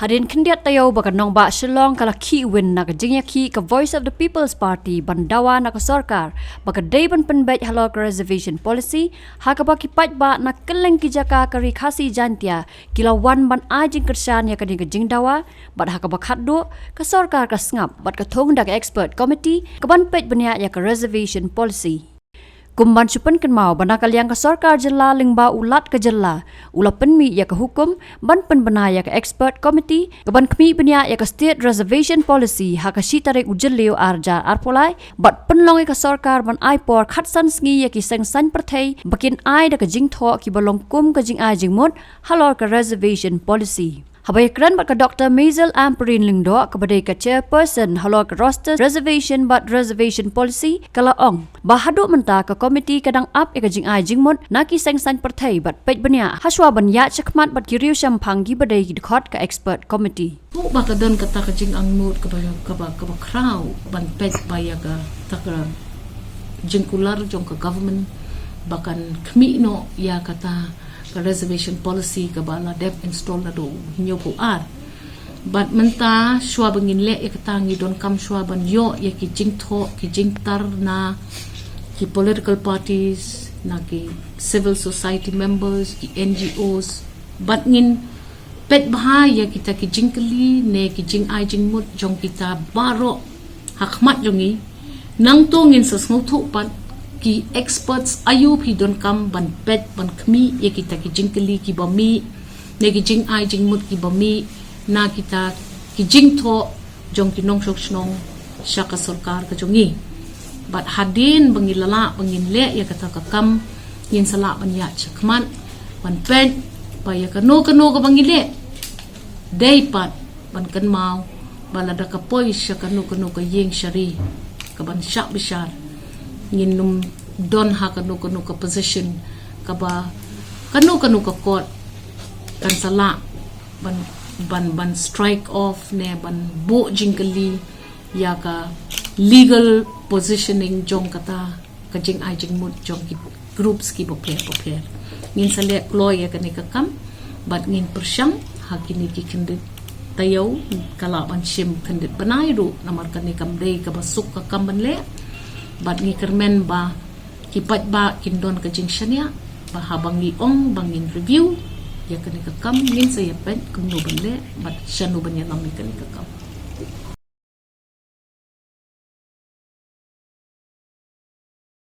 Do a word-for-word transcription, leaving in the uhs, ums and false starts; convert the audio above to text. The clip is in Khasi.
Hadien khyndiat taïew ba ka nongbah Shillong ka la khih win na ka jingïakhih ka Voice of the People's Party ban dawa na ka sorkar ba ka dei ban pynbeit halor ka reservation policy, ha kaba ki paidbah na kylleng ki jaka ka Ri Khasi Jaintia ki la wan ban ai jingkyrshan ïa kane ka jingdawa, bad ha kaba khatduh ka sorkar ka sngap bad ka thung da ka expert committee ka ban peit bniah ïa ka reservation policy. Kum ban shu pynkynmaw ba na ka liang ka sorkar jylla lyngba u Lat ka jylla u la pynmih ïa ka hukum ban pynbna ïa ka expert committee ka ban khmih bniah ïa ka State Reservation Policy ha ka shi tarik u Jylliew ar hajar arphew lai, bad pynlong ïa ka sorkar ban ai por khatsan sngi ïa ki seng saiñ pyrthei ba kin ai da ka jingthoh kiba long kum ka jingai jingmut halor ka reservation policy. Haba ïakren bad ka Doctor Maisel Ampareen Lyngdoh kaba dei ka chairperson halor ka Roster Reservation bad Reservation Policy, ka la ong ba haduh mynta ka committee ka dang ap ïa ka jingai jingmut na ki seng saiñ pyrthei bad peit bniah hashwa ban ïaid shakhmat bad ki riewshemphang kiba dei ki dkhot ka expert committee. Pu ba ka don kata ka jingangnud kaba, kaba, kaba khraw ban peit ba ïa kata ka jingkular jong ka government ba kan khmih noh ïa kata ka reservation policy kaba la dep install naduh hynñiewphew ar. Bad mynta shuwa ba ngin leh ïa kata ngi donkam shuwa ban ïoh ïa ki jingthoh, ki jingtar na ki political parties, na ki civil society members, ki N G Os. Bad ngin peit bha ïa kita ki jingkylli ne ki jingai jingmut jong kita baroh ha khmat jong ngi. Nangta ngin sa sngewthuh pat ki experts aïu phi donkam ban peit ban khmih ïa kita ki jingkylli kiba mih ne ki jingai jingmut kiba mih na kita ki jingthoh jong ki nongshong shnong sha ka sorkar ka jong ngi. Bad hadien ba ngi la lah ba ngin leh ïa kata ka kam, ngin sa lah ban ïaid shakhmat ban peit ba ïa kano kano kaba ngi leh dei pat ban kynmaw ba lada ka poi sha kano kano ka ïing shari ka ban shah bishar, ngin ym don ha kano kano ka position kaba kano kano ka court kan sa lah ban, ban, ban strike off ne ban buh jingkylli ïa ka legal positioning jong kata ka jingai jingmut jong ki groups kiba pher ba pher. Ngin sa leh kloi ïa kane ka kam bad ngin pyrshang ha kine ki khyndiat taïew, ka lah ban shim khyndiat bnai ruh namar kane kam dei kaba suk ka kam ban leh. Bad ngi kyrmen ba ki paidbah kin don ka jingshaniah ba haba ngi ong ba ngin review ïa kane ka kam, ngin sa ïa peit kumno ban leh bad shano ban ïalam ïa kane ka kam.